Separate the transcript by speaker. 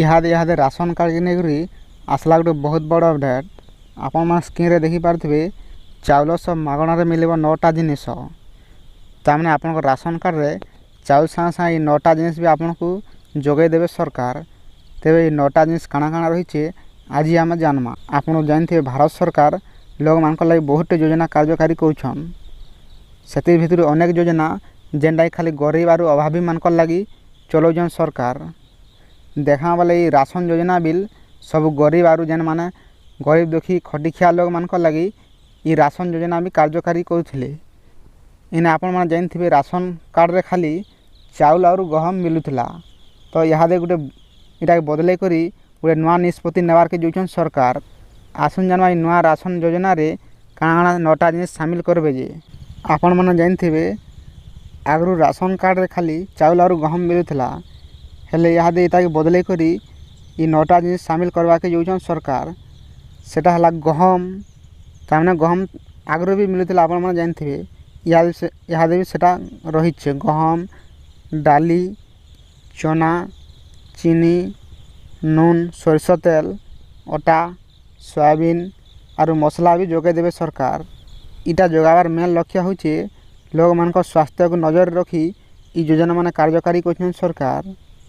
Speaker 1: ଇହାଦେ ରାସନ କାର୍ଡ଼କେ ନେଇକରି ଆସିଲା ଗୋଟେ ବହୁତ ବଡ଼ ଅପଡ଼େଟ୍। ଆପଣମାନେ ସ୍କ୍ରିନ୍ରେ ଦେଖିପାରୁଥିବେ, ଚାଉଳ ସହ ମାଗଣାରେ ମିଳିବ 9ଟା ଜିନିଷ। ତାମାନେ ଆପଣଙ୍କ ରାସନ କାର୍ଡ଼ରେ ଚାଉଳ ସାଙ୍ଗେ ସାଙ୍ଗେ ଏଇ 9ଟା ଜିନିଷ ବି ଆପଣଙ୍କୁ ଯୋଗାଇ ଦେବେ ସରକାର। ତେବେ ଏଇ 9ଟା ଜିନିଷ କାଣା କାଣା ରହିছে, ଆଜି ଆମେ ଜାନମା। ଆପଣ ଜାଣିଥିବେ, ଭାରତ ସରକାର ଲୋକମାନଙ୍କ ଲାଗି ବହୁତଟେ ଯୋଜନା କାର୍ଯ୍ୟକାରୀ କରୁଛନ୍। ସେଥି ଭିତରୁ ଅନେକ ଯୋଜନା ଯେନ୍ଟାକି ଖାଲି ଗରିବ ଆରୁ ଅଭାବୀମାନଙ୍କର ଲାଗି ଚଲଉଛନ୍ ସରକାର। ଦେଖାଁ ବୋଲେ ଏଇ ରାସନ ଯୋଜନା ବିଲ୍ ସବୁ ଗରିବ ଆରୁ ଯେନ୍ମାନେ ଗରିବ ଦୁଃଖୀ ଖଟିଖିଆ ଲୋକମାନଙ୍କର ଲାଗି ଇ ରାସନ ଯୋଜନା ବି କାର୍ଯ୍ୟକାରୀ କରୁଥିଲେ। ଏଇନେ ଆପଣମାନେ ଜାଣିଥିବେ, ରାସନ କାର୍ଡ଼ରେ ଖାଲି ଚାଉଳ ଆରୁ ଗହମ ମିଲୁଥିଲା। ତ ଇହାଦେ ଗୋଟେ ଏଟାକେ ବଦଲେଇ କରି ଗୋଟେ ନୂଆ ନିଷ୍ପତ୍ତି ନେବାର୍କେ ଯାଉଛନ୍ ସରକାର। ଆସୁନ୍ ଜାନମା, ଏଇ ନୂଆ ରାସନ ଯୋଜନାରେ କାଣା କାଣା 9ଟା ଜିନିଷ ସାମିଲ କରିବେ ଯେ। ଆପଣମାନେ ଜାଣିଥିବେ, ଆଗରୁ ରାସନ କାର୍ଡ଼ରେ ଖାଲି ଚାଉଳ ଆରୁ ଗହମ ମିଳୁଥିଲା। ହେଲେ ଇହାଦେ ଏଟାକେ ବଦଲେଇ କରି ଇ 9ଟା ଜିନିଷ ସାମିଲ କରବାକେ ଯାଉଛନ୍ ସରକାର। ସେଟା ହେଲା ଗହମ। ତାମାନେ ଗହମ ଆଗରୁ ବି ମିଳୁଥିଲା, ଆପଣମାନେ ଜାଣିଥିବେ। ଇହାଦେ ବି ସେଟା ରହିଛେ। ଗହମ, ଡାଲି, ଚନା, ଚିନି, ନୁନ୍, ସୋରିଷ ତେଲ, ଅଟା, ସୋୟାବିନ୍ ଆରୁ ମସଲା ବି ଯୋଗାଇ ଦେବେ ସରକାର। ଇଟା ଯୋଗାବାର ମେନ୍ ଲକ୍ଷ୍ୟ ହଉଛେ ଲୋକମାନଙ୍କ ସ୍ୱାସ୍ଥ୍ୟକୁ ନଜର ରଖି ଇ ଯୋଜନା ମାନେ କାର୍ଯ୍ୟକାରୀ କରୁଛନ୍ ସରକାର।